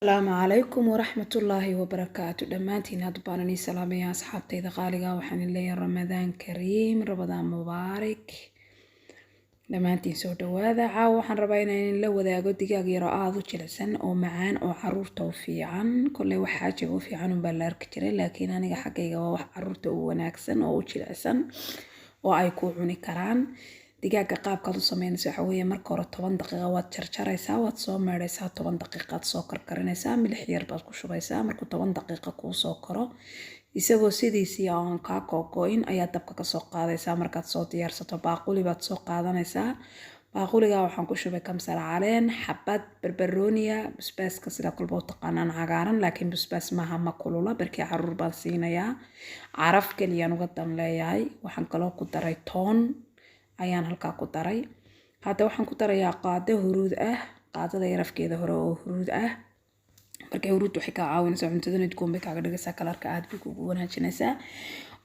Asalaamu calaykum waraxmatullaahi wabarakaatu. Dhammaantiin hadda baan inii salaamaya, asxaabtayda qaaliga. Waxaan idin leeyahay Ramadaan kariim, Ramadaan mubaarak. Dhammaantiin soo dhawaada. Caawa waxaan rabaa inaan la wadaago digaag yaro aada u jilicsan oo macaan oo caruurta u fiican. Kolley wax xaajiga u fiican unbaa la arki jiray, laakiin aniga xaggayga waa wax caruurta u wanaagsan oo u jilicsan oo ay ku cuni karaan. Digaaga qaabkaad u sameynaysa waxa weeye: marka hore 10 daqiiqa waad jarjaraysaa, waad soo meedhaysaa, 10 daqiiqaad soo karkarinaysaa, milix yar baad ku shubaysaa. Markuu 10 daqiiqa kuu soo karo, isagoo sidiisii aan kaa googo'in, ayaa dabka kasoo qaadaysaa. Markaad soo diyaarsato, baaquli baad soo qaadanaysaa. Baaquliga waxaan ku shubay kamsar caleen, xabad barbarooniya, basbaaska sida kolba u taqaanaan cagaaran, laakiin basbaas maaha, ma kulula, barkii caruur baan siinayaa, caraf keliyaan uga dan leeyahay. Waxaan kaloo ku daray toon ayaan halkaa ku daray. Hadda waxaan ku darayaa qaado huruud ah, qaadada yarafkeeda hore oo huruud ah. Marka huruud waxay kaa caawinaysaa cuntada, udgoon bay kaaga dhigaysaa, colorka aad bay kugu wanaajinaysaa.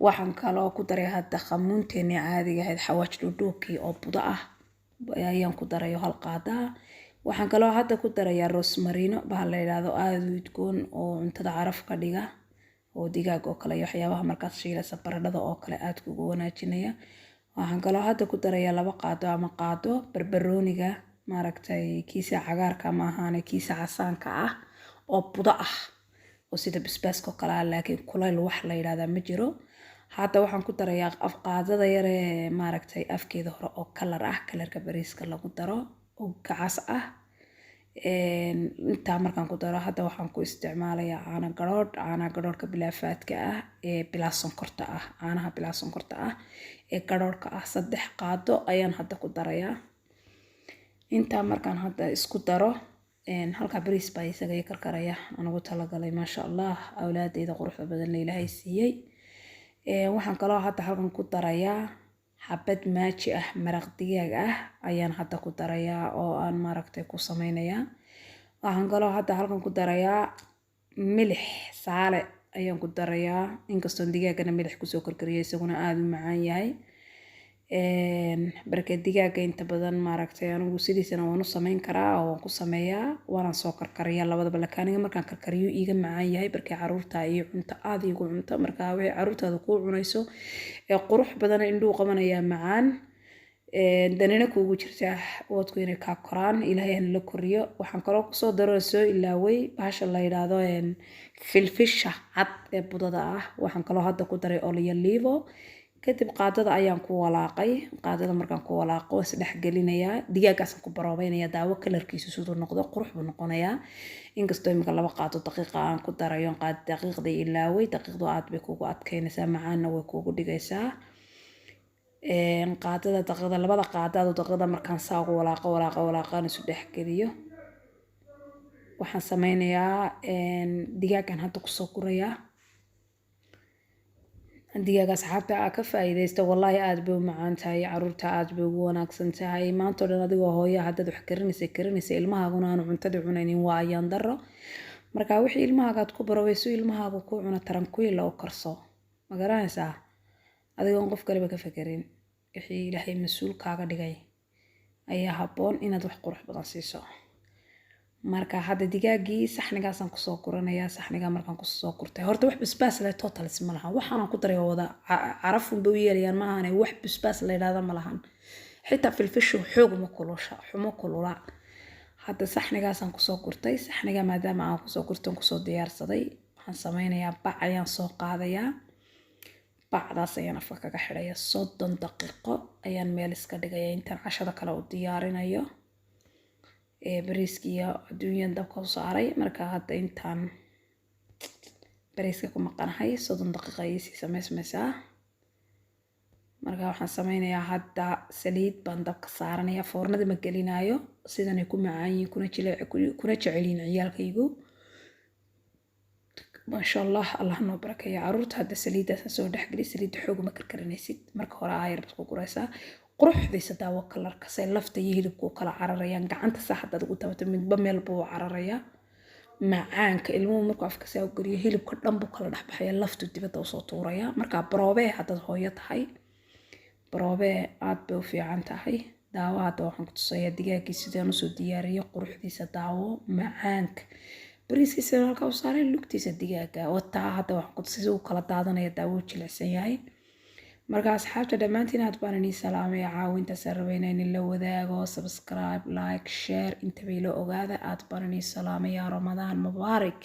Waxaan kaloo ku daray hadda khamuunteennii caadiga ahayd, xawaaj dhuudhuubkii oo budo ah ayaan ku darayo, hal qaada. Waxaan kaloo hadda ku darayaa rosmarino, bahal la yidhaahdo, aada u udgoon oo cuntada caraf ka dhiga, oo digaag oo kale iyo waxyaabaha markaad shiilaysa, baradhada oo kale, aad kugu wanaajinaya. Waxaan kaloo hadda ku darayaa 2 qaado ama qaado barbarooniga, maaragtay, kiisa cagaarka ma ahaane, kiisa casaanka ah oo budo ah oo sida basbaaska oo kale ah, laakiin kulayl wax la yidhahdaa ma jiro. Hadda waxaan ku darayaa qaadada yaree, maaragtay, afkeeda hore oo color ah, colorka bariiska lagu daro oo gacas ah. Intaa markaan ku daro, hadda waxaan ku isticmaalayaa caano garoodh, caanaha garoodhka bilaa fatka ah ee bilaa sonkorta ah, caanaha bilaa sonkorta ah ee garoodhka ah, 3 qaado ayaan hadda ku darayaa. Intaa markaan hadda isku daro, halkaa bariis baa isaga ii karkaraya aan ugu talagalay, maasha Allah, awlaadeyda quruxda badan la Ilaahay siiyey. Waxaan kaloo hadda halkan ku darayaa xabad Maggi ah, maraq digaag ah ayaan hadda ku darayaa oo aan, maaragtay, ku sameynayaa. Waxaan kaloo hadda halkan ku darayaa milix saale ayaan ku darayaa, inkastoo digaagana milix kusoo karkariyay, isaguna aada u macaan yahay. Marka digaaga inta badan, maaragtay, anigu sidiisana waan u sameyn karaa oo waan ku sameeyaa, waanaan soo karkariyaa labadaba, laakiin aniga markaan karkariyo iiga macaan yahay. Markii caruurta iyo cunto aada iigu cunto, marka wixii caruurtaada kuu cunayso ee qurux badana indhuu qabanayaa, macaan danina kuugu jirtaa wadku inay kaa koraan. Ilaahay hana la koriyo. Waxaan kaloo kusoo daro, soo ilaaway, bahasha la yidhaahdo filfisha cad ee budada ah. Waxaan kaloo hadda ku daray olio olivo. Kadib qaadada ayaan ku walaaqay. Qaadada markaan ku walaaqo, isdhex gelinayaa, digaaggaasaan ku baroobeynaya. Daawo colorkiisu siduu noqdo, qurux buu noqonayaa, inkastoo imika 2 qaado daqiiqa aan ku darayo. Qaad daqiiqda ilaaway. Daqiiqdu aad bay kugu adkeynaysaa, macaanna way kugu dhigaysaa. Qaadada daqiiqda, labada qaadaado daqiiqda markaan saa ugu walaaqo, walaaqo, walaaqaan, isu dhex geliyo, waxaan sameynayaa digaaggan hadda kusoo gurayaa. Digaaga, asxaabta, aa ka faa'iidaysta. Wallaahi aada bay u macaan tahay, caruurta aada bay ugu wanaagsan tahay. Maanta o dhan adigoo hooya haddaad wax karinaysa karinaysa, ilmahaaguna aanu cuntadii cunaynin, waa ayaan daro. Marka wixii ilmahaagaad ku baroweyso, ilmahaagu ku cuno, tranquilla oo karso, ma garanaysaa, adigoon qof kaleba ka fekerin. Wixii Ilaahay mas-uul kaaga dhigay ayaa habboon inaad wax qurux badan siiso. Marka hadda digaagii saxnigaasaan kusoo guranayaa. Saxnigaa markaan kusoo gurtay, horta wax basbaas leh totals ma lahan. Waxaanaan ku daray wada carafun bay u yeelayaan, ma ahane wax basbaas la yidhahda ma lahan. Xitaa filfishu xoog uma kulusha, xumo kulula. Hadda saxnigaasaan kusoo gurtay. Saxniga maadaama aan kusoo gurtay, kusoo diyaarsaday, waxaan sameynayaa bac ayaan soo qaadayaa. Bacdaas ayaan afka kaga xidhaya. 30 daqiiqo ayaan meel iska dhigaya intaan cashada kale u diyaarinayo. Bariiskiiyo adduunyan dabka u saaray. Marka hadda intaan bariiska ku maqanahay, 30 daqiiqo ayay sii samaysmaysaa. Marka waxaan sameynayaa hadda saliid baan dabka saaranaya. Foornada ma gelinayo, sidanay ku macaan yihiin, kuna jecel yihiin ciyaalkaygu, maasha Allah, Allah noo barakeeya caruurta. Hadda saliiddaasaan soo dhexgeli. Saliidda xoog ma karkarinaysid, marka hore aayar baad ku guraysaa. Quruxdiisa daawo, colorka say lafta iyo hilibku u kala cararayaan. Gacanta saa haddaad ugu tabato, midba meel buu u cararayaa. Macaanka ilmuhu markuu afka saa u geliyo, hilibka dhan buu kala dhexbaxaya, laftu dibadda usoo tuuraya. Marka baroobee, haddaad hooyo tahay, baroobee, aad bay u fiican tahay. Daawo, hadda waxaan ku tusayaa digaaggii sidaan usoo diyaariyey. Quruxdiisa daawo, macaanka. Bariiskiisa halkaa u saaray, lugtiisa digaaga wataa. Hadda waxaan ku tusay si uu kala daadanaya, daawuu jilicsan yahay. Marka asxaabta dhammaantiin aad baan inii salaamaya. Caawintaasaan rabay in la wadaago. Subscribe, like, share intaba ila ogaada. Aad baan inii salaamaya. Ramadaan mubaarak.